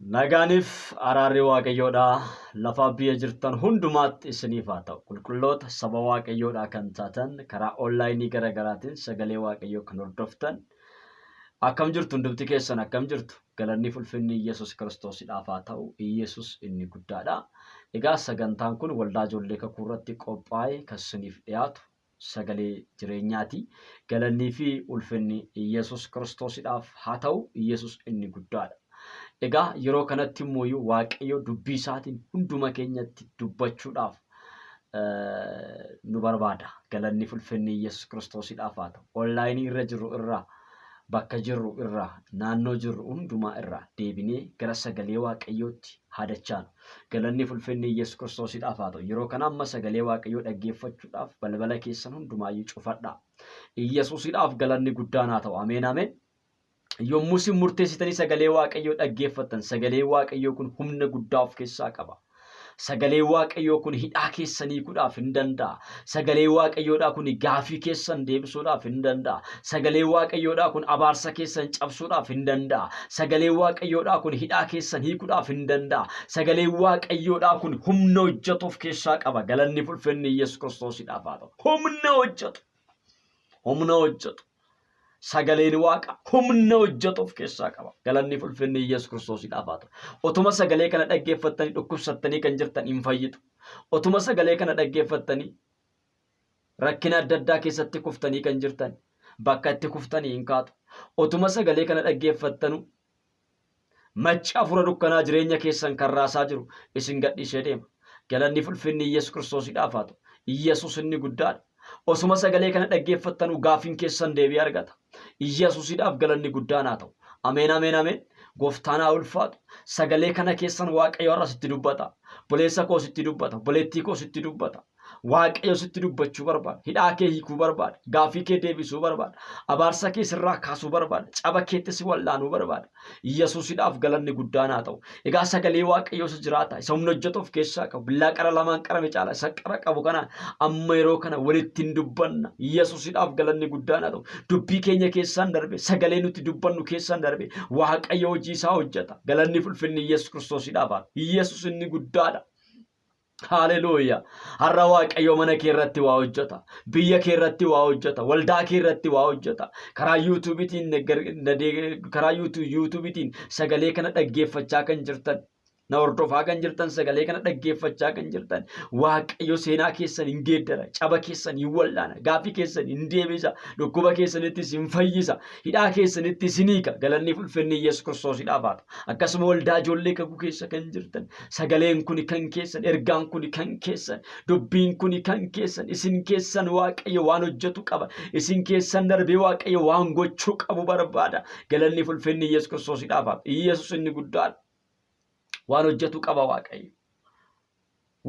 Nagaaniif araarri Waaqayyoodhaa lafaa biyya jirtan hundumaatti isiniif haa ta'u. Qulqulloota saba Waaqayyoodhaa kan taatan karaa onlaayinii gara garaatiin sagalee Waaqayyoo kan hordoftan akkam jirtu hundumti keessan akkam jirtu galanni ulfinni Yesuus Kiristoosidhaaf haa ta'u. Yesuus inni guddaadha. Egaa sagantaan kun waldaa ijoollee kakuu irratti qophaa'e kan isiniif dhiyaatu sagalee jireenyaati. Galannii fi ulfinni Yesuus Kiristoosidhaaf haa ta'u. Yesuus inni guddaadha. Egaa yeroo kanatti immoo Waaqayyo dubbii isaatiin hunduma keenyatti dubbachuudhaaf nu barbaada. Galanni fi ulfinni Yesuus Kiristoosidhaaf haa ta'u. Onlaayinii irra jirru irraa bakka jirru irraa naannoo jirru hundumaa irraa deebinee gara sagalee Waaqayyootti haa dachaanu. Galanni fi ulfinni Yesuus Kiristoosidhaaf haa ta'u. Yeroo kana amma sagalee Waaqayyoo dhaggeeffachuudhaaf balbala keessan hundumaayyuu cufadhaa. Yesuusidhaaf galanni guddaan haa ta'u. Ameen ameen. Yommuu isin murteessitanii sagalee Waaqayyoo dhaggeeffattan sagalee Waaqayyoo kun humna guddaa of keessaa qaba. Sagalee Waaqayyoo kun hidhaa keessan hiikuudhaaf hin danda'a. Sagalee Waaqayyoodhaa kun gaafii keessan deebisuudhaaf hin danda'a. Sagalee Waaqayyoodhaa kun abaarsa keessan cabsuudhaaf hin danda'a. Sagalee Waaqayyoodhaa kun hidhaa keessan hiikuudhaaf hin danda'a. Sagalee Waaqayyoodhaa kun humna hojjetu of keessaa qaba. Galanni fi ulfinni Yesuus Kiristoosidhaaf haa ta'u. Humna hojjetu. Humna hojjetu. Sagaleen Waaqa humna hojjetu of keessaa qaba. Galanni fi ulfinni Yesuus Kiristoosidhaaf haa ta'u. Otuma sagalee kana dhaggeeffattanii dhukkubsattanii kan jirtan hin fayyitu. Otuma sagalee kana dhaggeeffattanii rakkina adda addaa keessatti kuftanii kan jirtan bakka itti kuftanii hin kaatu. Otuma sagalee kana dhaggeeffattanu Macci hafuura dukkanaa jireenya keessan kan raasaa jiru isin gadhiisee deema. Galanni fi ulfinni Iyyasuus Kiristoosidhaaf haa ta'u. Iyyasuus inni guddaadha. Osuma sagalee kana dhaggeeffattanuu gaaffiin keessan deebii argata. Iyyasuusidhaaf galanni guddaan haa ta'u. Ameen ameen ameen. Gooftaan haa ulfaatu. Sagalee kana keessan Waaqayyo har'a sitti dubbata. Obboleessa koo sitti dubbata. Obboleettii koo sitti dubbata. Waaqayyo sitti dubbachuu barbaada. Hidhaa kee hiikuu barbaada. Gaaffii kee deebisuu barbaada. Abaarsa kee sirraa kaasuu barbaada. Caba keetti si wal'aanuu barbaada. Yesuusidhaaf galanni guddaan haa ta'u. Egaa sagalee Waaqayyoo isa jiraata. Isa humna hojjetu of keessaa qabu. Billaa qara lamaan qarame caala. Isa qara qabu kanaan amma yeroo kana walitti hin dubbanna. Yesuusidhaaf galanni guddaan haa ta'u. Dubbii keenya keessaan darbe, sagalee nuti dubbannu keessaan darbe, Waaqayyo hojii isaa hojjeta. Galanni fi ulfinni Yesuus Kiristoosidhaaf haa ta'u. Yesuus inni guddaadha. Haleluuyaa. Har'a Waaqayyo mana kee irratti waa hojjeta. Biyya kee irratti waa hojjeta. Waldaa kee irratti waa hojjeta. Karaa yuutuubiitiin karaa yuutuubiitiin sagalee kana dhaggeeffachaa kan jirtan. Na hordofaa kan jirtan sagalee kana dhaggeeffachaa kan jirtan Waaqayyo seenaa keessan hin geeddara, caba keessan hin wal'aana, gaaffii keessan hin deebisa, dhukkuba keessanittis hin fayyisa, hidhaa keessanittis hin hiika. Galanni fi ulfinni Yesuus Kiristoosidhaaf haa ta'u. Akkasuma waldaa ijoollee kakuu keessa kan jirtan Sagaleen kuni kan keessan, ergaan kuni kan keessan, dubbiin kuni kan keessan, isin keessan Waaqayyo waan hojjetu qaba. Isin keessan darbee Waaqayyo waan gochuu qabu barbaada. Galanni fi ulfinni Yesuus Kiristoosidhaaf haa ta'u. Yesuus inni guddaadha. Waan hojjetu qaba Waaqayyo.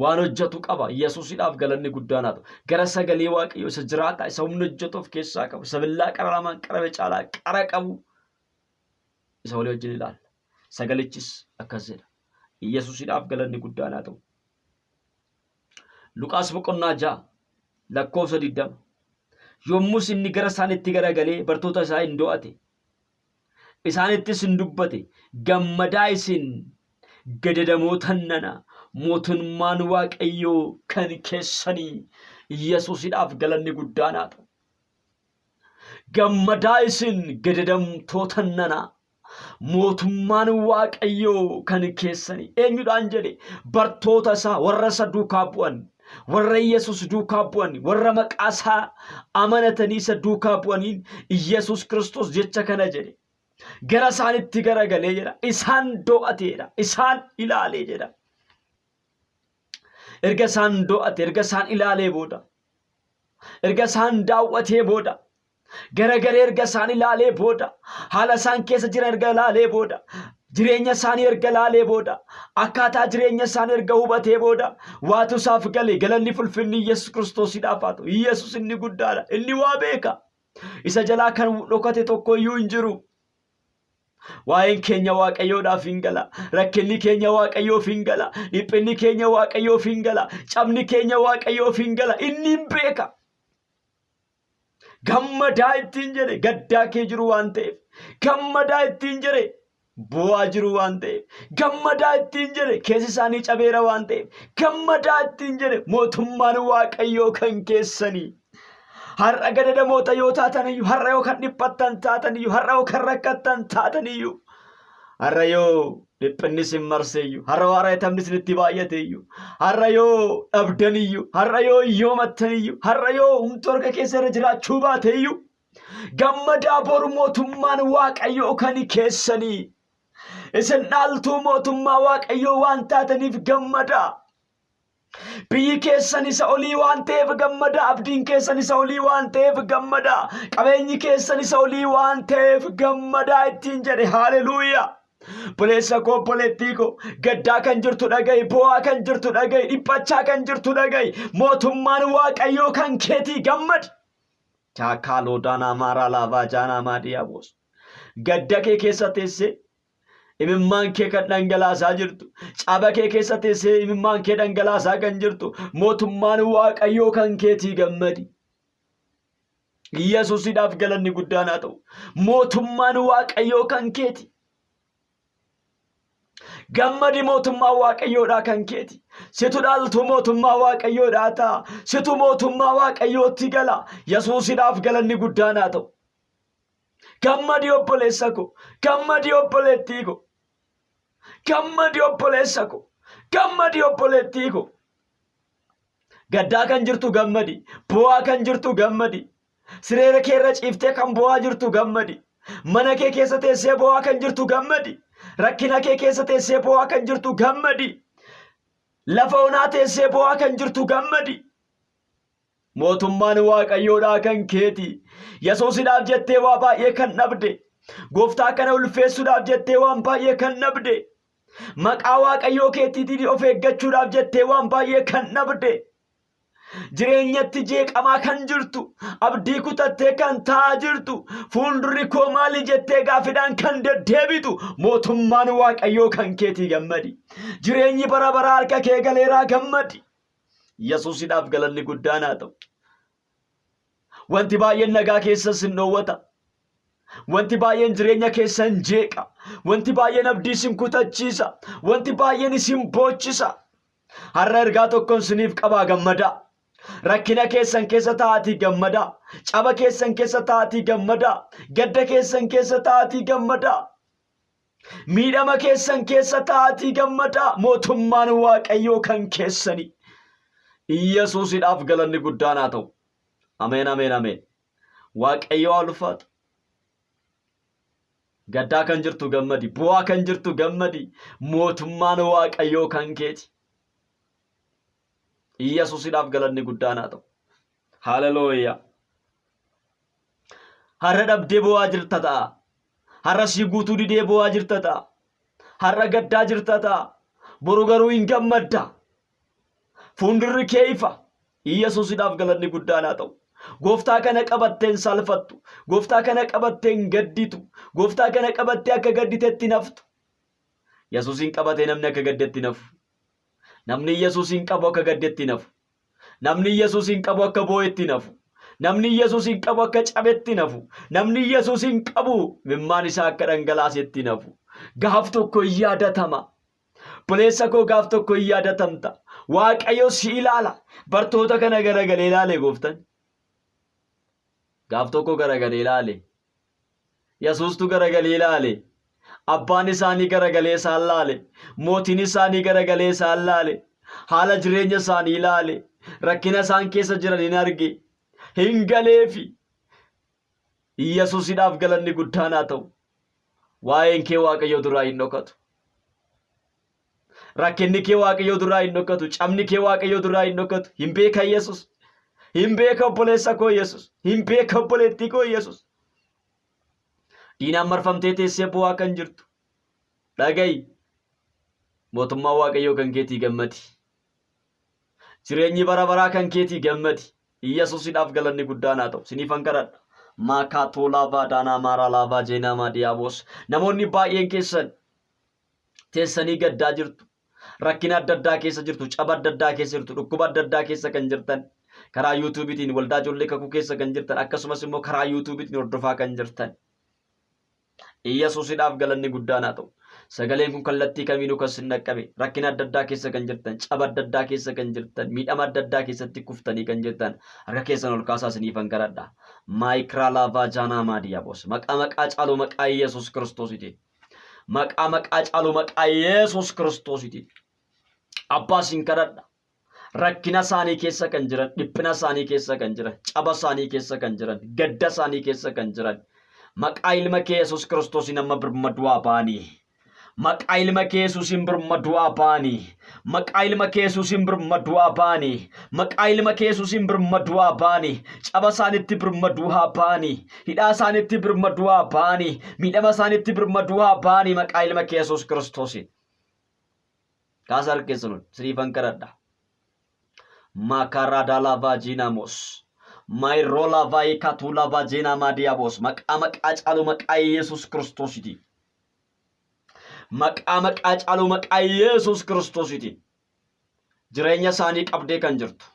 Waan hojjetu qaba. Yesuusidhaaf galanni guddaan haa ta'u. Gara sagalee Waaqayyo isa jiraataa, isa humna hojjetu of keessaa qabu, isa billaa qara lamaan qarame caalaa qara qabu isa walii wajjin ilaalla. Sagalichis akkas jedha. Yesuusidhaaf galanni guddaan haa ta'u. Luqaas boqonnaa 6 lakkoofsa 20. Yommus inni gara isaanitti garagalee bartoota isaa hin do'ate. Isaanittis hin dubbate. Gammadaa isin gadadamootan nana mootummaan Waaqayyoo kan keessanii. Yesuusidhaaf galanni guddaan haa ta'u. Gammadaa isin gadadamtootan nana mootummaan Waaqayyoo kan keessanii. Eenyudhaan jedhe? Bartoota isaa warra isa duukaa bu'an, warra Yesus duukaa bu'an, warra maqaa isaa amanatanii isa duukaa bu'aniin Yesus Kiristoos jecha kana jedhe. Gara isaanitti garagalee jedha. Isaan do'ateedha. Isaan ilaalee jedha. Erga isaan do'ate, erga isaan ilaalee booda, erga isaan daawwatee booda, garagaree erga isaan ilaalee booda, haala isaan keessa jiran erga ilaalee booda, jireenya isaanii erga ilaalee booda, akkaataa jireenya isaanii erga hubatee booda, waatu isaaf gale. Galanni fulfinni Yesuus Kiristoosidhaaf haa ta'u. Yesuus inni guddaadha. Inni waa beeka. Isa jalaa kan dhokate tokko iyyuu hin jiru. Waa'een keenya Waaqayyoodhaaf hin gala. Rakkinni keenya Waaqayyoof hin gala. Dhiphinni keenya Waaqayyoof hin gala. Cabni keenya Waaqayyoof hin gala. Inni hin beeka. Gammadaa ittiin jedhe gaddaa kee jiru waan ta'eef. Gammadaa ittiin jedhe. Boo'aa jiru waan ta'eef gammadaa ittiin jedhe. Keessi isaanii cabeera waan ta'eef gammadaa ittiin jedhe. Mootummaan Waaqayyoo kan keessanii. Har'a gadadamoota yoo taatan iyyuu, har'a yoo kan dhiphattan taatan iyyuu, har'a yoo kan rakkattan taatan iyyuu, har'a yoo dhiphinni isin marse iyyuu, har'a yoo ari'atamni isinitti baay'ate iyyuu, har'a yoo dhabdan iyyuu, har'a yoo hiyyoomattan iyyuu, har'a yoo humti harka keessa irra jiraachuu baate iyyuu, gammadaa, boru mootummaan Waaqayyoo kan keessanii. Isin dhaaltuu mootummaa Waaqayyoo waan taataniif gammadaa. Biyyi keessan isa olii waan ta'eef gammadaa. Abdiin keessan isa olii waan ta'eef gammadaa. Qabeenyi keessan isa olii waan ta'eef gammadaa ittiin jedhe. Haaleluuyaa. Obboleessa koo, obboleettii koo, gaddaa kan jirtu dhaga'i, boo'aa kan jirtu dhaga'i, dhiphachaa kan jirtu dhaga'i. Mootummaan Waaqayyoo kan keetii, gammadi. Chaakaaloo daanaa maaraa laavaa jaanaa maadiyaa boos. Gadda kee keessa teessee imimmaan kee kan dhangalaasaa jirtu, caba kee keessa teessee imimmaan kee dhangalaasaa kan jirtu, mootummaan Waaqayyoo kan keetii, gammadi. Yesuusidhaaf galanni guddaan haa ta'u. Mootummaan Waaqayyoo kan keeti. Gammadi, mootummaa Waaqayyoodhaa kan keeti. Situ dhaaltuu mootummaa Waaqayyoodhaa ta'a. Situ mootummaa Waaqayyootti gala. Yesuusidhaaf galanni guddaan haa ta'u. Gammadi obboleessa ko. Gammadi obboleettii ko. Gammadi obboleessa ko. Gammadi obboleettii ko. Gaddaa kan jirtu gammadi. Boo'aa kan jirtu gammadi. Sireera kee irra ciiftee kan boo'aa jirtu gammadi. Mana kee keessa teessee boo'aa kan jirtu gammadi. Rakkina kee keessa teessee boo'aa kan jirtu gammadi. Lafa onaa teessee boo'aa kan jirtu gammadi. Mootummaan Waaqayyoodhaa kan keeti. Yesuusidhaaf jettee waa baay'ee kan dhabde. Gooftaa kana ulfeessuudhaaf jettee waan baay'ee kan dhabde. Maqaa Waaqayyoo keetiitiin of eeggachuudhaaf jettee waan baay'ee kan dhabde. Jireenyatti jeeqamaa kan jirtu, abdii kutattee kan taa'aa jirtu, fuuldurri koo maali jettee gaafidhaan kan deddeebitu, mootummaan Waaqayyoo kan keetii, gammadi. Jireenyi bara baraa harka kee galeeraa, gammadi. Yesuusidhaaf galanni guddaan haa ta'u. Wanti baay'een nagaa keessa sin dhoowwata. Wanti baay'een jireenya keessan jeeqa. Wanti baay'een abdii isin kutachiisa. Wanti baay'een isin boochisa. Har'a ergaa tokkoon siniif qabaa, gammadaa. Rakkina keessan keessa taa'atii gammadaa. Caba keessan keessa taa'atii gammadaa. Gadda keessan keessa taa'atii gammadaa. Miidhama keessan keessa taa'atii gammadaa. Mootummaan Waaqayyoo kan keessanii. Yesuusidhaaf galanni guddaan haa ta'u. Ameen, ameen, ameen. Waaqayyo haa ulfaatu. Gaddaa kan jirtu gammadi. Bu'aa kan jirtu gammadi. Mootummaan Waaqayyoo kan keeti. Yesuusidhaaf galanni guddaan haa ta'u. Haleluuyaa. Har'a dhabdee bu'aa jirta ta'a. Har'a sii guutuu didee bu'aa jirta ta'a. Har'a gaddaa jirta ta'a. Boru garuu hin gammadda. Fuuldurri kee ifa. Yesuusidhaaf galanni guddaan haa ta'u. Gooftaa kana qabattee hin saalfattu. Gooftaa kana qabattee hin gadditu. Gooftaa kana qabattee akka gadditetti hin haftu. Yesuusin qabatee namni akka gaddetti hin hafu. Namni Yesuusin qabu akka gaddetti hin hafu. Namni Yesuusin qabu akka boo'etti hin hafu. Namni Yesuusin qabu akka cabetti hin hafu. Namni Yesuusin qabu imimmaan isaa akka dhangalaasetti hin hafu. Gaaf tokko hin yaadatama. Obboleessa koo, gaaf tokko hin yaadatamta. Waaqayyo si ilaala. Bartoota kana garagalee ilaale gooftan. Gaaf tokko garagalee ilaale. Yesuustu garagalee ilaale. Abbaan isaanii garagalee isaan laale. Mootiin isaanii garagalee isaan laale. Haala jireenya isaanii ilaale. Rakkina isaan keessa jiran hin arge. Hin galeefi. Yesuusidhaaf galanni guddaan haa ta'u. Waa'een kee Waaqayyo duraa hin dhokatu. Rakkinni kee Waaqayyo duraa hin dhokatu. Cabni kee Waaqayyo duraa hin dhokatu. Hin beeka Yesuus. Hin beeka obboleessa koo Yesuus. Hin beeka obboleettii koo Yesuus. Diinaan marfamtee teessee bu'aa kan jirtu. Dhaga'i. Mootummaa Waaqayyoo kan keetii, gammadi. Jireenyi bara baraa kan keetii, gammadi. Yesuusidhaaf galanni guddaan haa ta'u. Siniifan kadhadha. Maakaa toolaa baadaanaa maaraa laavaa jeenaa maadiyaabos. Namoonni baay'een keessan teessanii gaddaa jirtu. Rakkina adda addaa keessa jirtu, caba adda addaa keessa jirtu, dhukkuba adda addaa keessa kan jirtan, karaa yuutuubiitiin waldaa ijoollee kakuu keessa kan jirtan, akkasumas immoo karaa yuutuubiitiin hordofaa kan jirtan. Iyyasuusidhaaf galanni guddaan haa ta'u. Sagaleen kun kallattii kamiinuu kan sin dhaqqabe, rakkina adda addaa keessa kan jirtan, caba adda addaa keessa kan jirtan, miidhama adda addaa keessatti kuftanii kan jirtan, harka keessan ol kaasaa isiniifan kadhadha. Maayikiraa laavaa jaanaa maadiyaabos. Maqaa maqaa caalu maqaa Yesuus Kiristoositiin. Maqaa maqaa caalu maqaa Yesuus Kiristoositiin. Abbaa sin kadhadha. Rakkina isaanii keessa kan jiran, dhiphina isaanii keessa kan jiran, caba isaanii keessa kan jiran, gadda isaanii keessa kan jiran, maqaa ilma kee Yesuus Kiristoosiin amma birmaduu haa ba'anii. Maqaa ilma kee Yesuusiin birmaduu haa ba'anii. Maqaa ilma kee Yesuusiin birmaduu haa ba'anii. Maqaa ilma kee Yesuusiin birmaduu haa ba'anii. Caba isaaniitti birmaduu haa ba'anii. Hidhaa isaaniitti birmaduu haa ba'anii. Miidhama isaaniitti birmaduu haa ba'anii maqaa ilma kee Yesuus Kiristoosiin. Kaasa harka keessan ol. Siriifan kadhadha. Maakaaraadaalaa vaajiinaamos. Maayirroolaa vaayikatuulaa vaajiinaa maadiyaabos. Maqaa maqaa caalu maqaa Yesuus Kiristoositi. Maqaa maqaa caalu maqaa Yesuus Kiristoositi. Jireenya isaanii qabdee kan jirtu.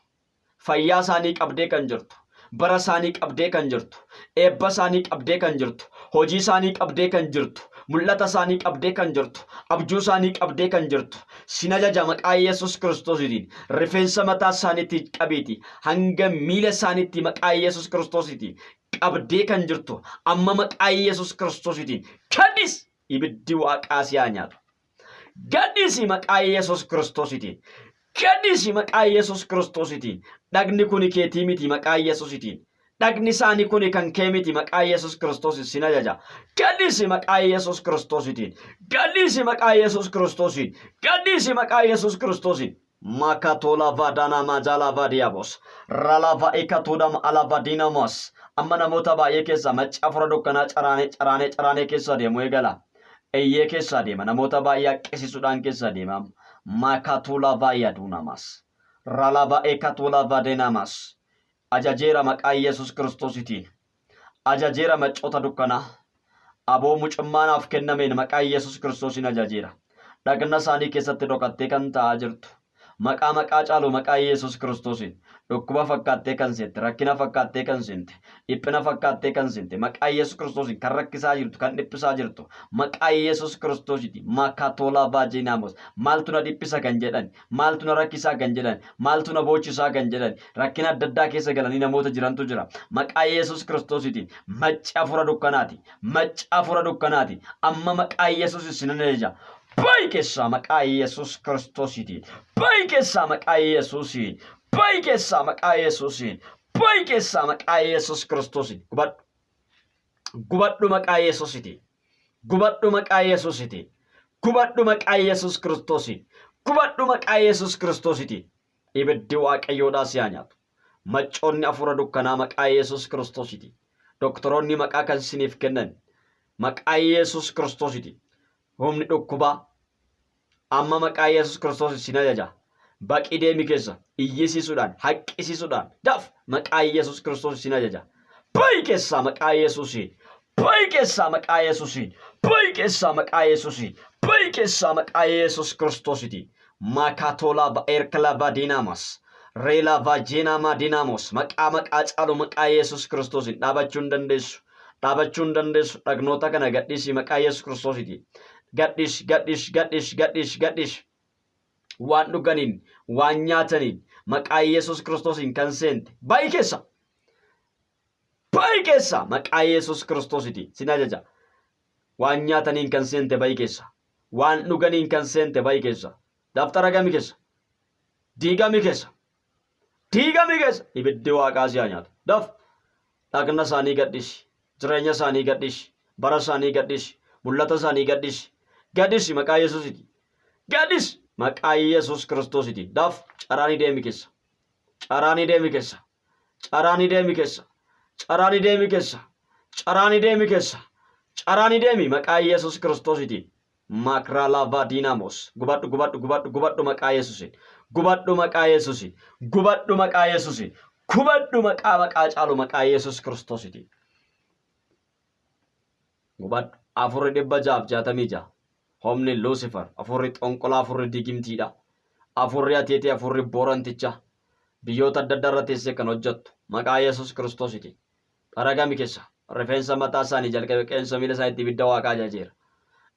Fayyaa isaanii qabdee kan jirtu. Bara isaanii qabdee kan jirtu. Eebba isaanii qabdee kan jirtu. Hojii isaanii qabdee kan jirtu. Mul'ata isaanii qabdee kan jirtu. Abjuu isaanii qabdee kan jirtu. Sin ajaja maqaa Yesuus Kiristoositiin. Rifeensa mataa isaaniitti qabiiti. Hanga miila isaaniitti maqaa Yesuus Kiristoositiin qabdee kan jirtu. Amma maqaa Yesuus Kiristoositiin. Kadhis ibiddi waaqaa si haa nyaatu. Gadhiisi maqaa Yesuus Kiristoositiin. Gadhiisi maqaa Yesuus Kiristoositiin. Dhagni kuni keetii miti maqaa Yesuusitiin. Dhagni isaanii kuni kan kee miti maqaa Yesuus Kiristoosiin sin ajaja. Gadhiisi maqaa Yesuus Kiristoositiin. Gadhiisi maqaa Yesuus Kiristoosiin. Gadhiisi maqaa Yesuus Kiristoosiin. Makatola vadana majala vadiabos. Ralava ikatudam alavadinamos. Amma namoota baay'ee keessaa macci afura dukkanaa caraanee caraanee caraanee keessa deemu eegala. Eyyee keessa deema. Namoota baay'ee haqqisiisuudhaan keessa deema. Makatula vayadunamas. Ralava ekatula vadenamas. Ajajeera maqaa Yesuus Kiristoositiin. Ajajeera maccoota dukkanaa. Aboo mucummaa naaf kennameen maqaa Yesuus Kiristoosiin ajajeera. Dhagna isaanii keessatti dhokattee kan taa'aa jirtu. Maqaa maqaa caalu maqaa Yesuus Kiristoosiin. Dhukkuba fakkaattee kan seente, rakkina fakkaattee kan seente, dhiphina fakkaattee kan seente, maqaa Yesuus Kiristoosiin kan rakkisaa jirtu, kan dhiphisaa jirtu, maqaa Yesuus Kiristoosiiti. Makatoolaa vaajinaamos. Maaltu na dhiphisa kan jedhan, maaltu na rakkisaa kan jedhan, maaltu na boochisaa kan jedhan, rakkina adda addaa keessa galanii namoota jirantu jira. Maqaa Yesuus Kiristoosiitiin macci hafuura dukkanaati. Macci hafuura dukkanaati. Amma maqaa Yesuus isinan ajaja. Bayi keessaa maqaa Yesuus Kiristoosiitiin. Bayi keessaa maqaa Yesuusiin. Bayi keessaa maqaa Yesuusiin. Bayi keessaa maqaa Yesuus Kiristoosiin. Gubadhu. Gubadhu maqaa Yesuusitiin. Gubadhu maqaa Yesuusitiin. Gubadhu maqaa Yesuus Kiristoosiin. Gubadhu maqaa Yesuus Kiristoositiin. Ibiddi Waaqayyoodhaa si haa nyaatu. Maccoonni hafuura dukkanaa maqaa Yesuus Kiristoositiin. Doktoroonni maqaa kan siniif kennan maqaa Yesuus Kiristoositiin. Humni dhukkubaa amma maqaa Yesuus Kiristoos sin ajaja. Baqii deemi keessa iyyisiisuudhaan haqqisiisuudhaan daf maqaa Yesuus Kiristoos sin ajaja. Bayi keessaa maqaa Yesuusiin. Bayi keessaa maqaa Yesuusiin. Bayi keessaa maqaa Yesuusiin. Bayi keessaa maqaa Yesuus Kiristoositiin. Maakatoolaa ba'eerkala badinamas. Reelaa vaajiinaamaa dinaamos. Maqaa maqaa caalu maqaa Yesuus Kiristoosiin dhaabachuu hin dandeessu. Dhaabachuu hin dandeessu. Dhagnoota kana gadhiisi maqaa Yesuus Kiristoositiin. Gadhiisi, gadhiisi, gadhiisi, gadhiisi, gadhiisi. Waan dhuganiin, waan nyaataniin maqaa Yesuus Kiristoosiin kan seente. Bayi keessa. Bayi keessa maqaa Yesuus Kiristoositiin sin ajaja. Waan nyaataniin kan seente bayi keessa. Waan dhuganiin kan seente bayi keessa. Daftara gami keessa. Diigami keessa. Diigami keessa. Ibiddi waaqaa si haa nyaatu. Daf. Dhagna isaanii gadhiisi. Jireenya isaanii gadhiisi. Bara isaanii gadhiisi. Mul'ata isaanii gadhiisi. Gadhiisi maqaa Yesuusiti. Gadhiisi maqaa Yesuus Kiristoositi. Daf. Caraanii deemi keessa. Caraanii deemi keessa. Caraanii deemi keessa. Caraanii deemi keessa. Caraanii deemi keessa. Caraanii deemi maqaa Yesuus Kiristoositiin. Makralava dinamos. Gubadhu gubadhu gubadhu gubadhu maqaa Yesuusiin. Gubadhu maqaa Yesuusiin. Gubadhu maqaa Yesuusiin. Gubadhu maqaa maqaa caalu maqaa Yesuus Kiristoositiin. Gubadhu. Afurri 666. Humni Lucifer. Afurri xonqolaa afurri digimtiidha. Afurri ateetee afurri booranticha. Biyyoota adda addaa irra teessee kan hojjettu maqaa Yesuus Kiristoositiin. Xaragami keessa. Rifeensa mataa isaanii jalqabe qeensa miila isaaniitti ibidda waaqaa ajajeera.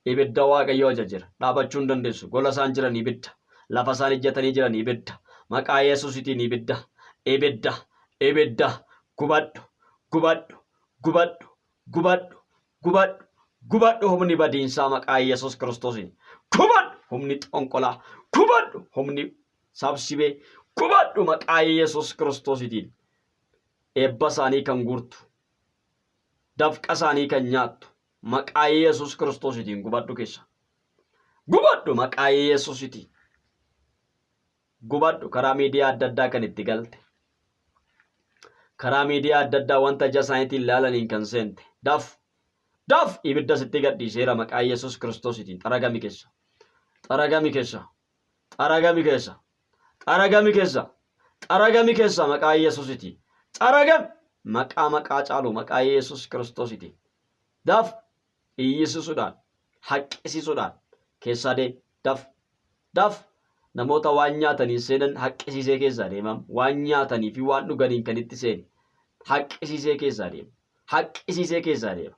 Ibidda waaqayyoo ajajeera. Dhaabachuu hin dandeessu. Gola isaan jiran ibidda. Lafa isaan ijjatanii jiran ibidda. Maqaa Yesuusitiin ibidda. Ibidda. Ibidda. Gubadhu. Gubadhu. Gubadhu. Gubadhu. Gubadhu. Gubadhu humni badiinsaa maqaa Yesuus Kiristoosiin. Gubadhu humni xonqolaa. Gubadhu humni sabsibee. Gubadhu maqaa Yesuus Kiristoositiin. Eebba isaanii kan guurtu. Dafqa isaanii kan nyaattu. Maqaa Yesuus Kiristoositiin gubadhu keessa. Gubadhu maqaa Yesuusitiin. Gubadhu karaa miidiyaa adda addaa kan itti galte. Karaa miidiyaa adda addaa wanta ija isaaniitiin ilaalaniin kan seente. Daf! Daf! Ibidda sitti gadhiiseera maqaa Yesuus Kiristoositiin. Xaragami keessa. Xaragami keessa. Xaragami keessa. Xaragami keessa. Xaragami keessa maqaa Yesuusitiin. Xaragami! Maqaa maqaa caalu maqaa Yesuus Kiristoositiin. Daf! Iyyisisuudhaan, haqqisiisuudhaan keessaa deemi. Daf! Daf! Namoota waan nyaataniin seenan haqqisiisee keessaa deemam. Waan nyaatanii fi waan dhuganiin kan itti seene haqqisiisee keessaa deema. Haqqisiisee keessaa deema.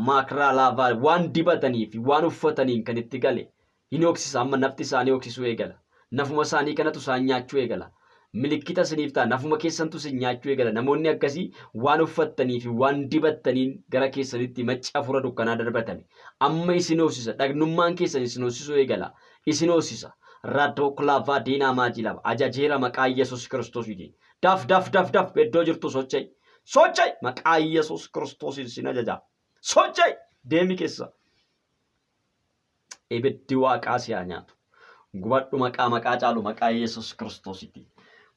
Maakraa laavaa waan dibatanii fi waan uffataniin kan itti gale hin hooksisa amma nafti isaanii hooksisuu eegala. Nafuma isaanii kanatu isaan nyaachuu eegala. Milikkita isiniif ta'a nafuma keessantu isin nyaachuu eegala. Namoonni akkasii waan uffattanii fi waan dibattaniin gara keessanitti macci hafuura dukkanaa darbatame. Amma isin hooksisa. Dhagnummaan keessan isin hooksisuu eegala. Isin hooksisa. Radooklaavaa diinaa maajilaba. Ajajeera maqaa Yesuus Kiristoosiitiin. Daf daf daf daf iddoo jirtu socho'i. Socho'i maqaa Yesuus Kiristoosiin sin ajaja. Socho'i deemi keessa. Ibiddi waaqaa si haa nyaatu. Gubadhu maqaa maqaa caalu maqaa Yesuus Kiristoositiin.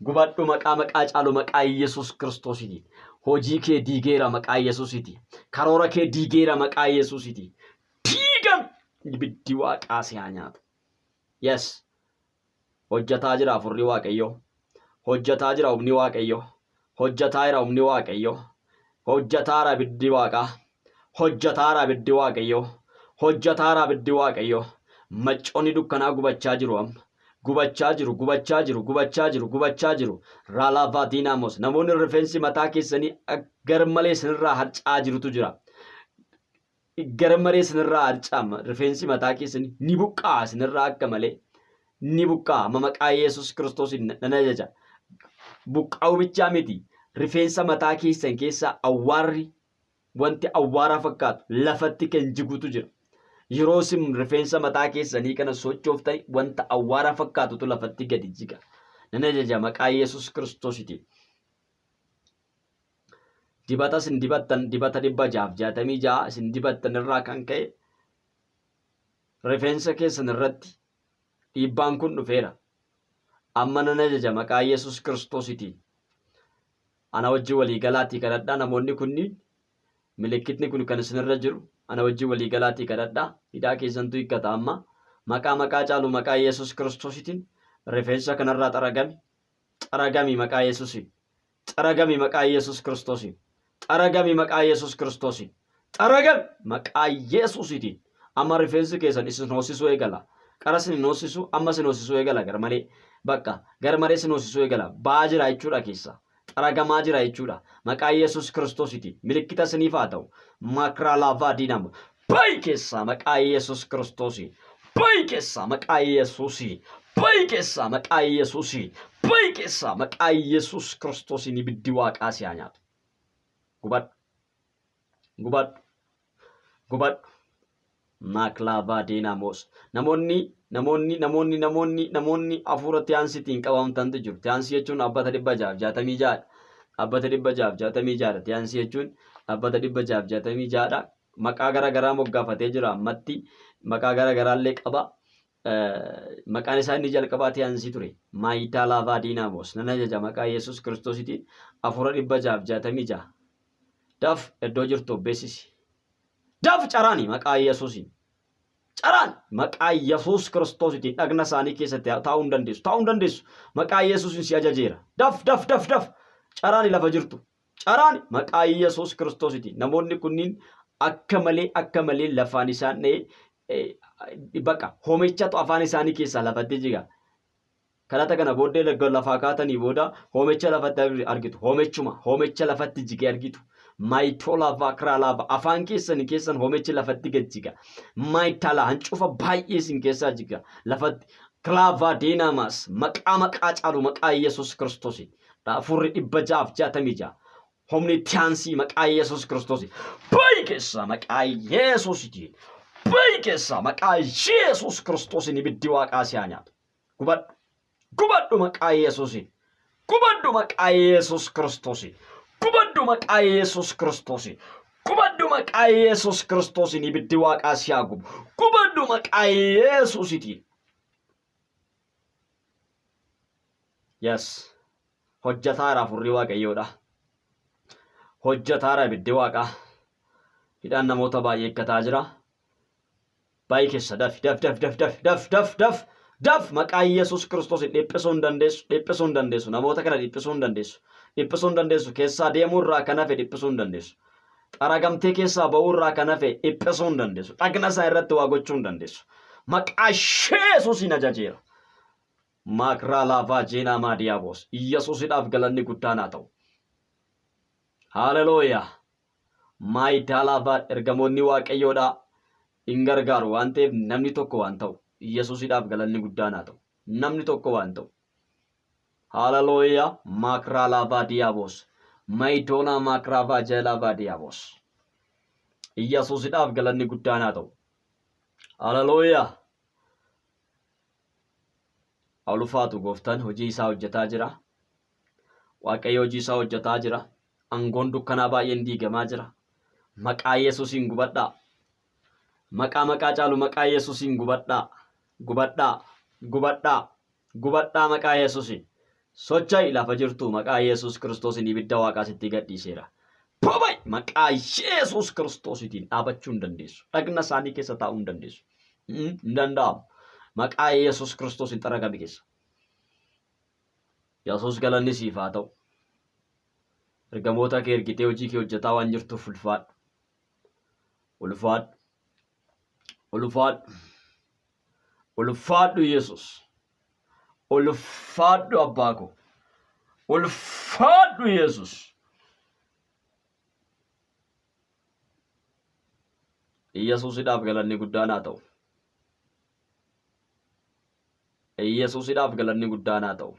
Gubadhu maqaa maqaa caalu maqaa Yesuus Kiristoositiin. Hojii kee diigeera maqaa Yesuusitiin. Karoora kee diigeera maqaa Yesuusitiin. Diigami! Ibiddi waaqaa si haa nyaatu. Yes. Hojjataa jira hafuurri Waaqayyoo. Hojjataa jira humni Waaqayyoo. Hojjataa jira humni Waaqayyoo. Hojjataara ibiddi Waaqaa. Hojjataara ibiddi Waaqayyoo. Hojjataara ibiddi Waaqayyoo. Maccoonni dukkanaa gubachaa jiru amma. Gubachaa jiru, gubachaa jiru, gubachaa jiru, gubachaa jiru. Raalaavaa diinaamos. Namoonni rifeensi mataa keessanii gar malee isinirraa harca'aa jirutu jira. Gar malee isinirraa harca'ama. Rifeensi mataa keessanii ni buqqa'a isinirraa akka malee. Ni buqqa'a. Amma maqaa Yesuus Kiristoosiin nan ajaja. Buqqa'uu bichaa miti. Rifeensa mataa keessan keessaa awwaarri wanti awwaara fakkaatu lafatti kan jigutu jira. Yeroo isin rifeensa mataa keessanii kana sochooftan wanta awwaara fakkaatutu lafatti gadi jiga. Nan ajaja maqaa Yesuus Kiristoositiin. Dibata isin dibattan dibata 666 isin dibattan irraa kan ka'e rifeensa keessan irratti dhiibbaan kun dhufeera. Amma nan ajaja maqaa Yesuus Kiristoositiin. Ana wajjin walii galaatii kadhadhaa namoonni kunniin milikkitni kun kan isinirra jiru ana wajjin walii galaatii kadhadhaa hidhaa keessantu hiikkata amma maqaa maqaa caalu maqaa Yesuus Kiristoositiin rifeensa kanarraa xaragami xaragami maqaa Yesuusiin. Xaragami maqaa Yesuus Kiristoosiin. Xaragami maqaa Yesuus Kiristoosiin. Xaragami maqaa Yesuusiitiin. Amma rifeensi keessan isin hoosisuu eegala. Qara isin hin hoosisu, amma isin hoosisuu eegala gar malee. Bakka gar malee isin hoosisuu eegala. Ba'aa jira jechuudha keessa. Xaragamaa jira jechuudha. Maqaa Yesuus Kiristoosiitiin. Milikkita isiniif haa ta'u. Makraa laavaa diinama. Ba'i keessaa maqaa Yesuus Kiristoosiin. Ba'i keessaa maqaa Yesuusiin. Ba'i keessaa maqaa Yesuusiin. Ba'i keessaa maqaa Yesuus Kiristoosiin ibiddi waaqaa si haa nyaatu. Gubadhu. Gubadhu. Gubadhu. Maaklaavaa Deenamoos. Namoonni namoonni namoonni namoonni namoonni hafuura tiyaansiitiin qabamtantu jiru. Tiyaansii jechuun dhaabbata 666dha. Dhaabbata 666dha. Tiyaansii jechuun dhaabbata 666dha. Maqaa gara garaa moggaafatee jira ammatti. Maqaa gara garaallee qaba. Maqaan isaa inni jalqabaa tiyaansii ture. Maayitaa Laavaa Diinaamos. Nan ajaja maqaa Yesuus Kiristoositiin hafuura 666. Daf iddoo jirtu beeksisi. Daf caraani maqaa Yesuusiin. Caraan maqaa Yesuus Kiristoositiin dhagna isaanii keessatti taa'uu hin dandeessu. Taa'uu hin dandeessu. Maqaa Yesuusiin si ajajeera. Daf daf daf daf. Caraani lafa jirtu. Caraani maqaa Yesuus Kiristoositiin. Namoonni kunniin akka malee akka malee lafaan isaan dha'ee baqa hoomichatu afaan isaanii keessaa lafatti jiga. Kadhata kana booddee erga lafaa kaatanii booda hoomicha lafatti argitu. Hoomechuma, hoomicha lafatti jigee argitu. Maayitoolaavaa kiraalaava afaan keessan keessan homechi lafatti gad jiga. Maayitaalaa hancufa baay'ee isin keessaa jiga. Lafatti kilaavaa deenaamaas maqaa maqaa caalu maqaa Yesuus Kiristoosiin. Hafuurri 666 humni tiyaansii maqaa Yesuus Kiristoosiin. Bayi keessaa maqaa Yesuusitiin. Bayi keessaa maqaa Yesuus Kiristoosiin ibiddi waaqaa si haa nyaatu. Gubadhu. Gubadhu maqaa Yesuusiin. Gubadhu maqaa Yesuus Kiristoosiin. Gubadhu maqaa Yesuus Kiristoosiin. Gubadhu maqaa Yesuus Kiristoosiin ibiddi waaqaa si haa gubu. Gubadhu maqaa Yesuusitiin. Yes. Hojjataara hafuurri Waaqayyoodha. Hojjataara ibiddi waaqaa. Hidhaan namoota baay'ee eeggataa jira. Baay'ee keessa daf daf daf daf daf daf daf daf daf maqaa Yesuus Kiristoos dhiphisuu hin dandeessu dhiphisuu hin dandeessu namoota kana dhiphisuu hin dandeessu dhiphisuu hin dandeessu keessaa deemuu irraa kan hafe dhiphisuu hin dandeessu xaragamtee keessaa ba'uu irraa kan hafe dhiphisuu hin dandeessu dhagna isaa irratti waa gochuu hin dandeessu maqaa Yesuusiin ajajeera. Maakraa laafaa jeenaa maadiyaabos Yesuusidhaaf galanni guddaan haa ta'u. Haalelooyaa. Maayidaalaavaa ergamoonni Waaqayyoodhaa in gargaaru waan ta'eef namni tokko waan ta'u. Yesuusidhaaf galanni guddaan haa ta'u. Namni tokko waan ta'u. Haalelooyaa maakraalaavaa diyaaboos. Maayidoonaa maakraavaa jeelaavaa diyaaboos. Yesuusidhaaf galanni guddaan haa ta'u. Haalelooyaa. Haa ulfaatu gooftaan hojii isaa hojjetaa jira. Waaqayyo hojii isaa hojjetaa jira. Angoon dukkanaa baay'een diigamaa jira. Maqaa Yesuusiin gubadhaa. Maqaa maqaa caalu maqaa Yesuusiin gubadhaa. Gubadhaa. Gubadhaa. Gubadhaa maqaa Yesuusiin. Socho'i lafa jirtu maqaa Yesuus Kiristoosiin ibidda waaqaa sitti gadhiiseera. Boba'i maqaa Yesuus Kiristoosiitiin dhaabachuu hin dandeessu. Dhagna isaanii keessa taa'uu hin dandeessu. Hin danda'amu. Maqaa Yesuus Kiristoosiin xaragami keessa. Yesuus galanni siif haa ta'u. Ergamoota kee ergitee hojii kee hojjetaa waan jirtuuf ulfaadhu. Ulfaadhu. Ulfaadhu. Ulfaadhu Yesuus. Ulfaadhu abbaa koo. Ulfaadhu Yesuus. Yesuusidhaaf galanni guddaan haa ta'u. Yesuusidhaaf galanni guddaan haa ta'u.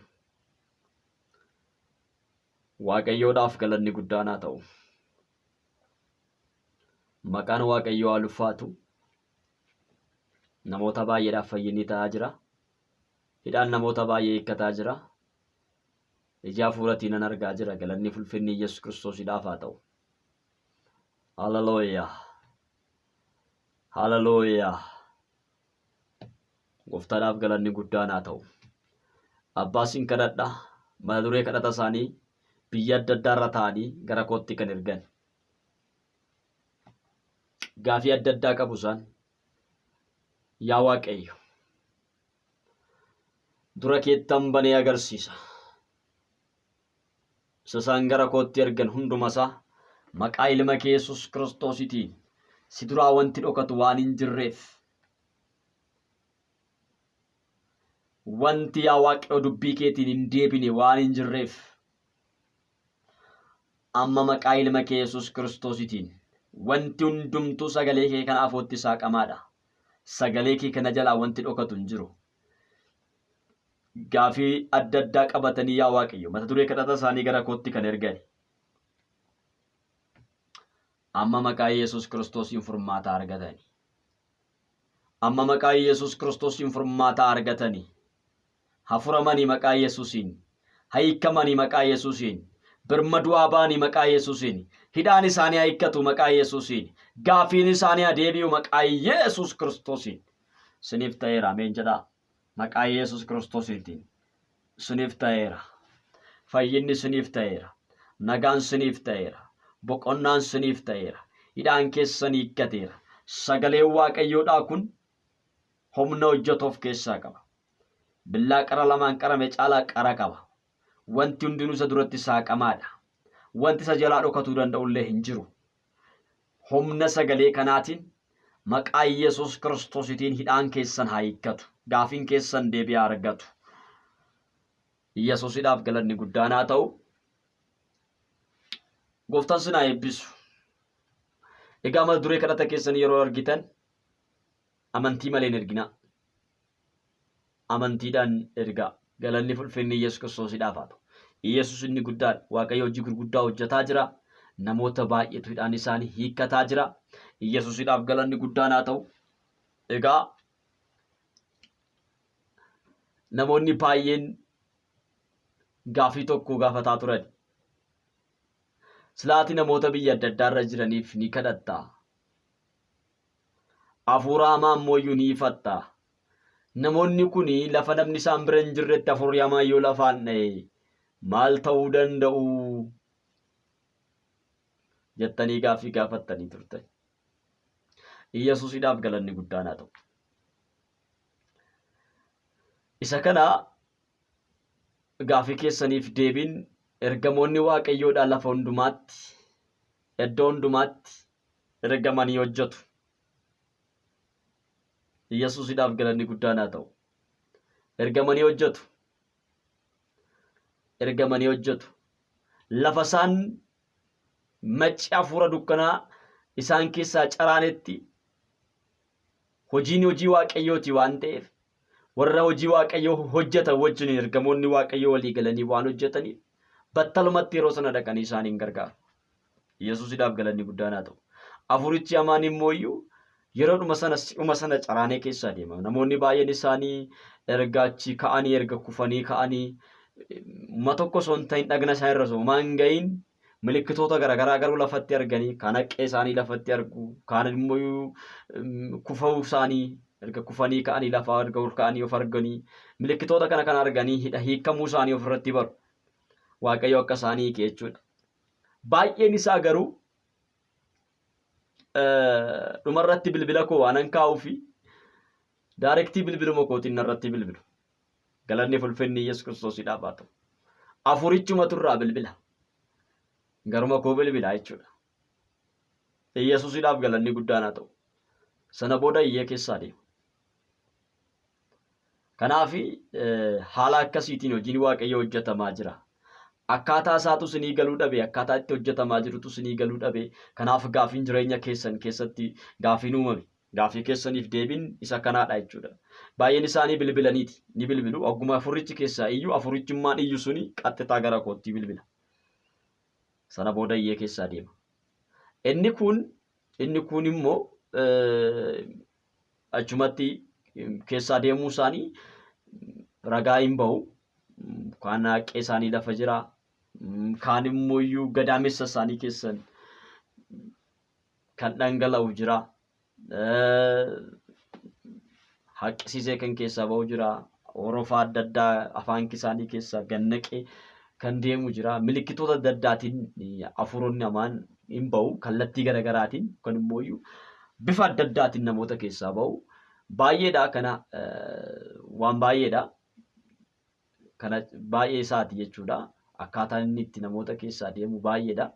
Waaqayyoodhaaf galanni guddaan haa ta'u. Maqaan Waaqayyoo haa ulfaatu. Namoota baay'eedhaaf fayyinni ta'aa jira. Hidhaan namoota baay'ee hiikkataa jira. Ija hafuuratiin nan argaa jira. Galanni fulfinni Yesuus Kiristoosidhaaf haa ta'u. Haleluuyaa. Haleluuyaa. Gooftaadhaaf galanni guddaan haa ta'u. Abbaa sin kadhadha. Mata duree kadhata isaanii biyya adda addaa irra taa'anii gara kootti kan ergan. Gaafii adda addaa qabu isaan. Yaa Waaqayyo, dura keettan banee agarsiisa. Isa isaan gara kootti ergan hunduma isaa maqaa ilma kee Yesuus Kiristoositiin si duraa wanti dhokatu waan hin jirreef wanti yaa Waaqayyo dubbii keetiin hin deebine waan hin jirreef amma maqaa ilma kee Yesuus Kiristoositiin wanti hundumtuu sagalee kee kana afootti saaqamaadha. Sagalee kee kana jalaa wanti dhokatu hin jiru. Gaafii adda addaa qabatanii yaa Waaqayyo mata duree kadhata isaanii gara kootti kan ergani. Amma maqaa Yesuus Kiristoosiin furmaata argatani. Amma maqaa Yesuus Kiristoosiin furmaata argatani. Hafuramanii maqaa Yesuusiin. Hayikamanii maqaa Yesuusiin. Birmaduu haa ba'anii maqaa Yesuusiin. Hidhaan isaanii haa hiikkatu maqaa Yesuusiin. Gaafiin isaanii haa deebi'u maqaa Yesuus Kiristoosiin. Siniif ta'eera ameen jedhaa. Maqaa Yesuus Kiristoosiitiin siniif ta'eera. Fayyinni siniif ta'eera. Nagaan siniif ta'eera. Boqonnaan siniif ta'eera. Hidhaan keessan hiikkateera. Sagaleen Waaqayyoodhaa kun humna hojjetu of keessaa qaba. Billaa qara lamaan qarame caalaa qara qaba. Wanti hundinuu isa duratti saaqamaadha. Wanti isa jalaa dhokatuu danda'ullee hin jiru. Humna sagalee kanaatiin maqaa Yesuus Kiristoositiin hidhaan keessan haa hiikkatu. Gaafiin keessan deebii haa argatu. Yesuusidhaaf galanni guddaan haa ta'u. Gooftaan sin haa eebbisu. Egaa mata duree kadhata keessanii yeroo argitan amantii malee hin erginaa. Amantiidhaan ergaa. Galanni fulfinni Yesuus Kiristoosiidhaaf haa ta'u. Yesuus inni guddaan Waaqayyo hojii gurguddaa hojjetaa jira. Namoota baay'eetu hidhaan isaanii hiikkataa jira. Yesuusidhaaf galanni guddaan haa ta'u. Egaa namoonni baay'een gaafii tokko gaafataa turan. Silaati namoota biyya adda addaa irra jiraniif ni kadhatta. Hafuura hamaa immoo iyyuu ni ifatta. Namoonni kun lafa namni isaan bira hin jirretti hafuurri hamaan yoo lafaan dha'e maal ta'uu danda'u? Jettanii gaaffii gaafattanii turtan. Iyyasuusidhaaf galanni guddaan haa ta'u. Isa kana gaafii keessaniif deebiin ergamoonni Waaqayyoodhaa lafa hundumaatti, iddoo hundumaatti ergamanii hojjetu. Iyyasuusidhaaf galanni guddaan haa ta'u. Ergamanii hojjetu. Ergamanii hojjetu. Lafa isaan macci hafuura dukkanaa isaan keessaa caraanetti hojiin hojii Waaqayyooti waan ta'eef warra hojii Waaqayyoo hojjetan wajjin ergamoonni Waaqayyoo walii galanii waan hojjetaniif battalumatti yeroo sana dhaqanii isaan hin gargaaru. Yesuusidhaaf galanni guddaan haa ta'u. Hafuurichi hamaan immoo iyyuu yeroodhuma sana si'uma sana caraanee keessaa deema. Namoonni baay'een isaanii erga achii ka'anii erga kufanii ka'anii ma tokko osoo hin ta'in dhagna isaa irra osoo homaa hin ga'iin milikkitoota garaagaraa garuu lafatti arganii kaan haqqee isaanii lafatti argu kaan immoo kufuu isaanii erga kufanii ka'anii lafaa erga ol ka'anii of arganii milikkitoota kana kan arganii hidha hiikamuu isaanii ofirratti baru. Waaqayyo akka isaanii hiike jechuudha. Baay'een isaa garuu dhumarratti bilbila koo waanan kaa'uufi daarektii bilbiluma kootiin narratti bilbilu. Galanni fulfinni Yesuus Kiristoosiidhaaf haa ta'u. Afurichumatu irraa bilbila. Garuma koo bilbila jechuudha. Yesuusidhaaf galanni guddaan haa ta'u. Sana booda iyyee keessaa deema. Kanaaf haala akkasiitiin hojiin Waaqayyoo hojjetamaa jira. Akkaataa isaatu isinii galuu dhabe, akkaataa itti hojjetamaa jirutu isinii galuu dhabe. Kanaaf gaafiin jireenya keessan keessatti gaafiin uumame. Gaafii keessaniif deebiin isa kanaadha jechuudha. Baay'een isaanii bilbilaniiti. Ni bilbilu. Ogguma afurrichi keessaa iyyu, afurichummaan iyyu suni qaxxitaa gara kootti bilbila. Sana booda iyyee keessaa deema. Inni kun inni kun immoo achumatti keessaa deemuu isaanii ragaa hin bahu. Kaan haqqee isaanii lafa jira. Kaan immoo iyyuu gadaamessa isaanii keessan kan dhangala'u jira. Haqqisiisee kan keessaa bahu jira. Orofa adda addaa afaan isaanii keessaa gannaqee kan deemu jira. Milikkitoota adda addaatiin hafuuronni hamaan hin bahu. Kallattii garaagaraatiin kan immoo iyyuu bifa adda addaatiin namoota keessaa bahu. Baay'eedha kana waan baay'eedha. Kana baay'ee isaati jechuudha. Akkaataan inni itti namoota keessaa deemu baay'eedha.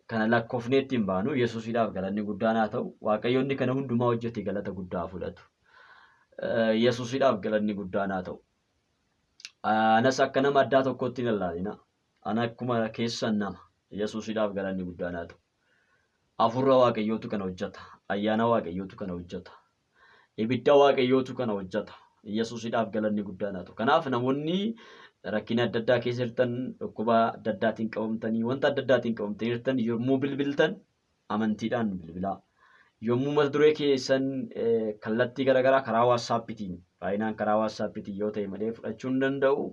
Kana lakkoofnee itti hin baanu. Yesuusidhaaf galanni guddaan haa ta'u. Waaqayyo inni kana hundumaa hojjete galata guddaa haa fudhatu. Yesuusidhaaf galanni guddaan haa ta'u. Anas akka nama addaa tokkotti hin ilaalina. Ana akkuma keessan nama. Yesuusidhaaf galanni guddaan haa ta'u. Hafuura Waaqayyootu kana hojjeta. Ayyaana Waaqayyootu kana hojjeta. Ibidda Waaqayyootu kana hojjeta. Yesuusidhaaf galanni guddaan haa ta'u. Kanaaf namoonni rakkina adda addaa keessa jirtan, dhukkuba adda addaatiin qabamtanii, wanta adda addaatiin qabamtanii jirtan yommuu bilbiltan amantiidhaan bilbilaa. Yommuu mata duree keessan kallattii garaagaraa karaa waatsaappiitiin baay'inaan karaa waatsaappiitiin yoo ta'e malee fudhachuu hin danda'u.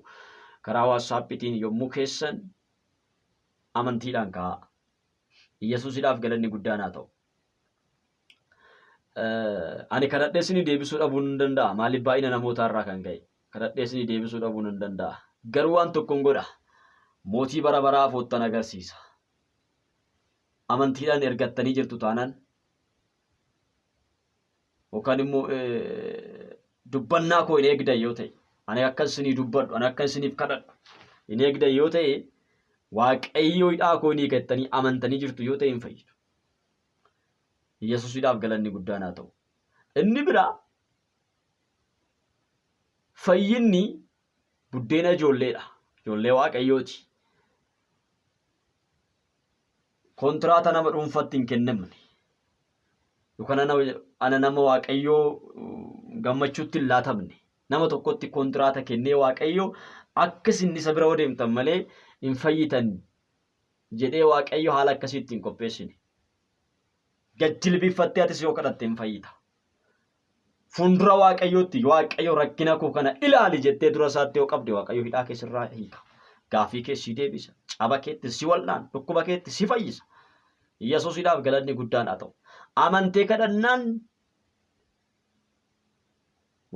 Karaa waatsaappiitiin yommuu keessan amantiidhaan kaa'aa. Yesuusidhaaf galanni guddaan haa ta'u. Ani kadhadhee isinii deebisuu dhabuun hin danda'a. Maaliif baay'ina namootaa irraa kan ka'e. Kadhadhee isinii deebisuu dhabuun hin danda'a. Garuu waan tokkon godha. Mootii bara baraa afoottan agarsiisa. Amantiidhaan ergattanii jirtu taanaan yookaan immoo dubbannaa koo hin eegdan yoo ta'e ani akka isinii dubbadhu ani akka isiniif kadhadhu hin eegdan yoo ta'e Waaqayyo hidhaa koo hin hiika jettanii amantanii jirtu yoo ta'e hin fayyitu. Yesuusidhaaf galanni guddaan haa ta'u. Inni biraa fayyinni buddeena ijoolleedha. Ijoollee Waaqayyooti. Kontiraata nama dhuunfatti hin kennamne. Yookaan ana nama Waaqayyoo gammachuutti hin laatamne. Nama tokkotti kontiraata kennee Waaqayyo akka isin isa bira deemtan malee hin fayyitan jedhee Waaqayyo haala akkasiitti hin qopheessine. Gad jilbiiffattee atis yoo kadhatte hin fayyita. Fuuldura Waaqayyootti Waaqayyo rakkina koo kana ilaali jettee dura isaatti yoo qabde Waaqayyo hidhaa kee sirraa hiika. Gaaffii kee si deebisa. Caba keetti si wal'aan. Dhukkuba keetti si fayyisa. Yesuusidhaaf galanni guddaan haa ta'u. Amantee kadhannaan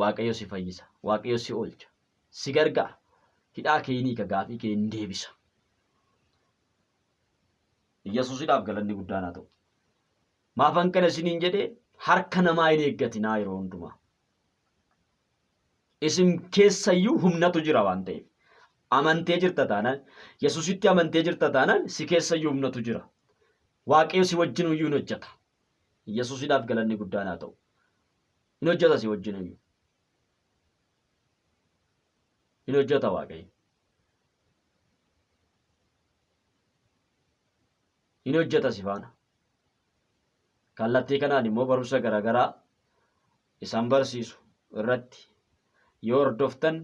Waaqayyo si fayyisa. Waaqayyo si oolcha. Si gargaara. Hidhaa kee hin hiika. Gaaffii kee hin deebisa. Yesuusidhaaf galanni guddaan haa ta'u. Maafan kana isiniin jedhee harka namaa hin eeggatinaa yeroo hundumaa. Isin keessayyuu humnatu jira waan ta'eef. Amantee jirta taanaan, Yesuusitti amantee jirta taanaan si keessayyuu humnatu jira. Waaqayyo si wajjin iyyuu hin hojjeta. Yesuusidhaaf galanni guddaan haa ta'u. Hin hojjeta si wajjin iyyuu. Hin hojjeta Waaqayyo. Hin hojjeta si faana. Kallattii kanaan immoo barumsa garaagaraa isaan barsiisu irratti yoo hordoftan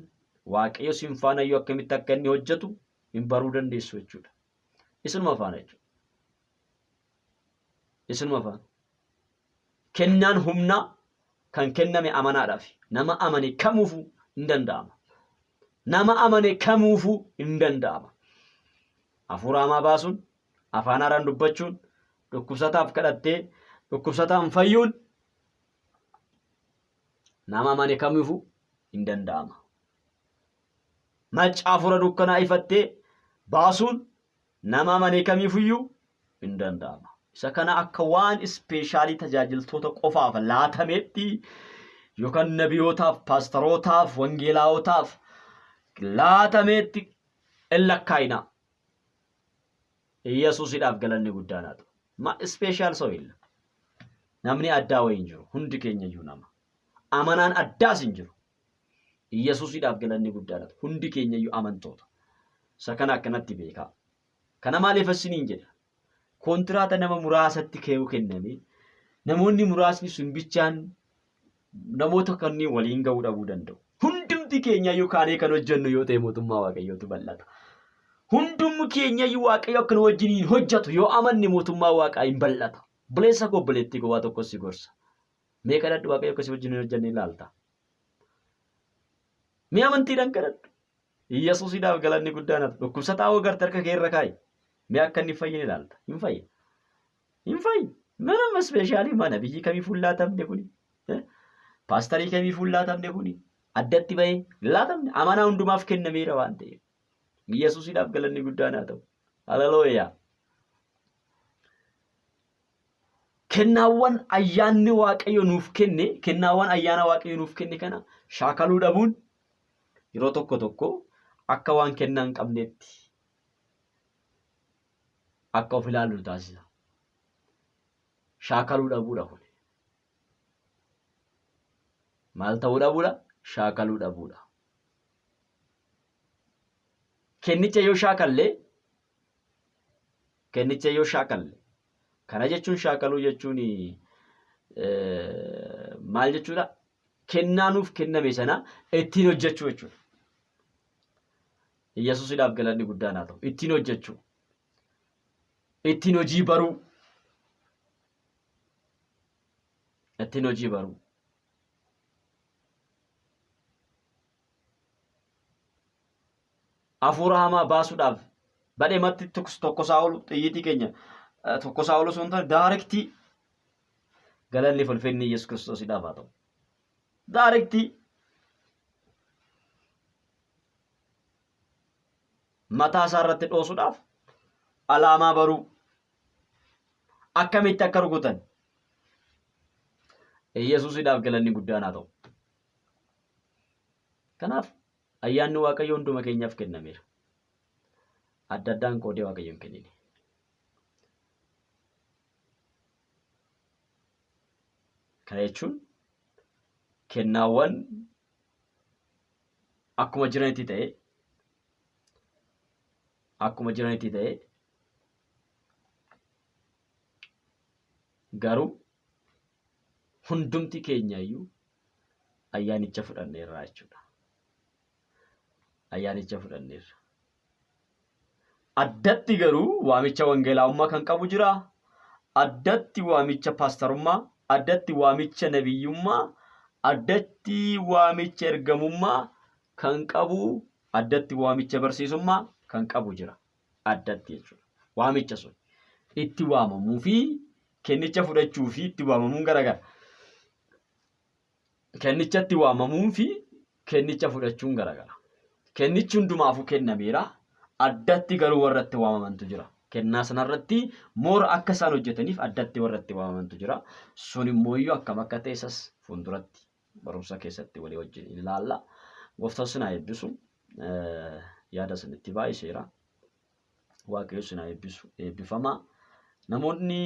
Waaqayyo isin faana iyyuu akkamitti akka inni hojjetu hin baruu dandeessu jechuudha. Isinuma faana jechuudha. Isinuma faana. Kennaan humnaa kan kenname amanaadhaaf nama amane kamuufuu hin danda'ama. Nama amane kamuufuu hin danda'ama. Hafuura hamaa baasuun, afaan haaraan dubbachuun, dhukkubsataaf kadhattee dhukkubsataan fayyuun nama amane kamiifuu hin danda'ama. Macca hafuura dukkanaa ifattee baasuun nama amane kamiifuyyuu hin danda'ama. Isa kana akka waan ispeeshaalii tajaajiltoota qofaaf laatametti yookaan nabiyootaaf, paastarootaaf, wangeelaawotaaf laatameetti hin lakkaa'inaa. Yesuusidhaaf galanni guddaan haa ta'u. Ma ispeeshaal ሰው የለም። Namni addaa wayii hin jiru. Hundi keenya iyyuu nama. Amanaan addaas hin jiru. Yesuusidhaaf galanni guddaan haa ta'u. Hundi keenya iyyuu amantoota. Isa kana akkanatti beekaa. Kana maaliif isiniin jedha? Kontiraata nama muraasatti ka'uu kenname namoonni muraasni sun bichaan namoota kanneen waliin ga'uu dhabuu danda'u. Hundumti keenya iyyuu kaanee kan hojjennu yoo ta'e mootummaa Waaqayyootu bal'ata. Hundumti keenya iyyuu Waaqayyo akka nu wajjiniin hojjetu yoo amanne mootummaa Waaqaa hin bal'ata. Obboleessa koo obboleettii koo waa tokko si gorsa. Mee kadhadhu Waaqayyo akka si wajjin hin hojjenne ilaalta. Mee amantiidhaan kadhadhu. Yesuusidhaaf galanni guddaan haa ta'u. Dhukkubsataa hoo garte harka kee irra kaa'i. Mee akka inni fayyine ilaalta. Hin fayya. Hin fayyu. Manama ispeeshaalii mana biyyi kamiifuu hin laatamne kuni. Paastarii kamiifuu hin laatamne kuni. Addatti bahee hin laatamne. Amanaa hundumaaf kennameera waan ta'eef. Yesuusidhaaf galanni guddaan haa ta'u. Haleluuyaa. Kennaawwan ayyaanni Waaqayyo nuuf kenne, kennaawwan ayyaana Waaqayyo nuuf kenne kana shaakaluu dhabuun yeroo tokko tokko akka waan kennaa hin qabneetti akka of ilaallu nu taasisa. Shaakaluu dhabuudha kun. Maal ta'uu dhabuudha? Shaakaluu dhabuudha. Kennicha yoo shaakalle kennicha yoo shaakalle kana jechuun shaakaluu jechuun maal jechuudha? Kennaa nuuf kenname sana ittiin hojjechuu jechuudha. Yesuusidhaaf galanni guddaan haa ta'u. Ittiin hojjechuu. Ittiin hojii baruu. Ittiin hojii baruu. Hafuura hamaa baasuudhaaf badheematti tokkosaa oolu xiyyiitii keenya tokkosaa oolu osoo hin taane daarektii galanni fulfinni Yesuus Kiristoosiidhaaf haa ta'u. Daarektii mataa isaa irratti dhoosuudhaaf alaamaa baruu akkamitti akka rukutan Yesuusidhaaf galanni guddaan haa ta'u. Kanaaf ayyaanni Waaqayyoo hunduma keenyaaf kennameera. Adda addaan qoodee Waaqayyo hin kennine. Kana jechuun kennaawwan akkuma jiranitti ta'ee akkuma jiranitti ta'ee Garuu hundumti keenya iyyuu ayyaanicha fudhanneerra jechuudha. Ayyaanicha fudhanneerra. Addatti garuu waamicha wangeelaa'ummaa kan qabu jira. Addatti waamicha paastarummaa, addatti waamicha nabiyyummaa, addatti waamicha ergamummaa kan qabu, addatti waamicha barsiisummaa kan qabu jira. Addatti jechuudha. Waamicha sun itti waamamuu fi kennicha fudhachuu fi itti waamamuun garagara. Kennichatti waamamuun fi kennicha fudhachuun garagara. Kennichi hundumaafuu kennameera. Addatti garuu warra itti waamamantu jira. Kennaa sanarratti moora akka isaan hojjetaniif addatti warra itti waamamantu jira. Sun immoo iyyuu akkam akka ta'e isas fuulduratti barumsa keessatti walii wajjin ilaalla. Gooftaan sin haa eebbisu. Yaada isinitti baay'iseera. Waaqayyo sin haa eebbisu. Eebbifamaa. Namoonni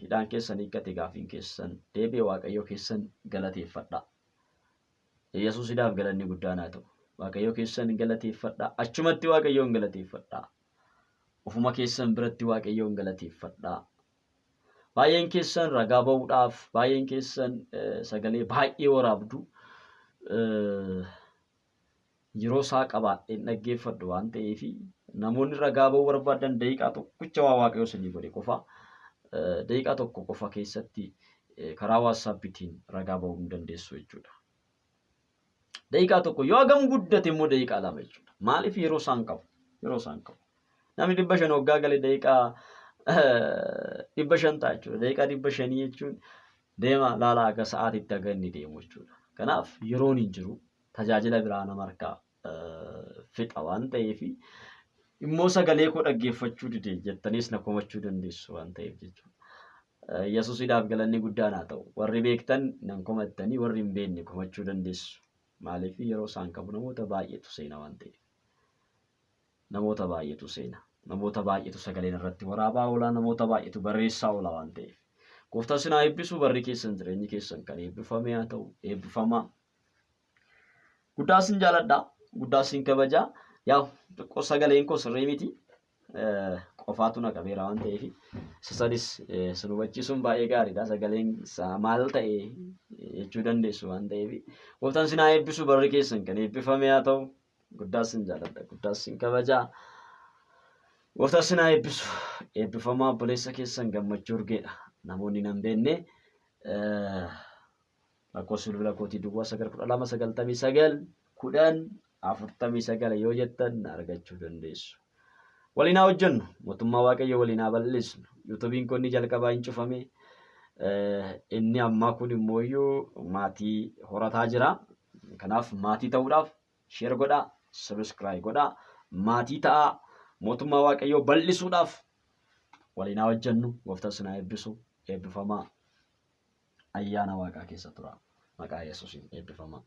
hidhaan keessan hiikkate gaaffiin keessan deebi'e Waaqayyo keessan galateeffadhaa. Yesuusidhaaf galanni guddaan haa ta'u. Waaqayyo keessan galateeffadhaa. Achumatti Waaqayyoon galateeffadhaa. Ofuma keessan biratti Waaqayyoon galateeffadhaa. Baay'een keessan ragaa ba'uudhaaf, baay'een keessan sagalee baay'ee waraabdu. Yeroo isaa qabaadheen dhaggeeffadhu waan ta'eef namoonni ragaa ba'uu barbaadan daqiiqaa tokkicha waa Waaqayyo isinii godhe qofa daqiiqaa tokko qofa keessatti karaa waatsaappiitiin ragaa ba'uu hin dandeessu jechuudha. Daqiiqaa tokko yoo hagam guddate immoo daqiiqaa 2 jechuudha. Maaliif yeroo isaan qabu? Yeroo isaan qabu. Namni 500 waggaa gale daqiiqaa 500 ta'a jechuudha. Daqiiqaa 500 jechuun deema laalaa akka sa'aatiitti haga inni deemu jechuudha. Kanaaf yeroon hin jiru. Tajaajila biraa nama harkaa fixa waan ta'eef immoo sagalee koo dhaggeeffachuu dide jettaniis na komachuu dandeessu waan ta'eef jechuudha. Yesuusidhaaf galanni guddaan haa ta'u. Warri beektan nan komattanii warri hin beekne komachuu dandeessu. Maaliif yeroo isaan qabu namoota baay'eetu seena waan ta'eef. Namoota baay'eetu seena. Namoota baay'eetu sagaleen irratti waraabaa oola. Namoota baay'eetu barreessaa oola waan ta'eef. Gooftaan sin haa eebbisu barri keessan jireenyi keessan kan eebbifame haa ta'u eebbifamaa. Guddaa sin jaaladha. Guddaa sin kabaja. Yaa xiqqoo sagaleen koo sirrii miti. Qofaatu na qabeera waan ta'eef isa sanis sin hubachiisuun baay'ee gaariidha. Sagaleen isaa maal ta'e jechuu dandeessu waan ta'eef. Gooftaan sin haa eebbisu barri keessan kan eebbifame haa ta'u. Guddaa sin jaaladha. Guddaa sin kabaja. Gooftaan sin haa eebbisu. Eebbifamaa obboleessa keessan gammachuu urgeedha. Namoonni nan beekne Lakkoofsi bilbila kootii duwwaa 9 12 99 10 49 yoo jettan na argachuu dandeessu. Waliin haa hojjennu. Mootummaa Waaqayyoo waliin haa bal'isnu. Yuutuubiin koo inni jalqabaa hin cufame. Inni ammaa kun immoo iyyuu maatii horataa jira. Kanaaf maatii ta'uudhaaf sheer godhaa, sabiskiraayib godhaa, maatii ta'aa. Mootummaa Waaqayyoo bal'isuudhaaf waliin haa hojjennu. Gooftaan isin haa eebbisu. Eebbifamaa. Ayyaana Waaqaa keessa turaa. Maqaa Yesuusiin eebbifamaa.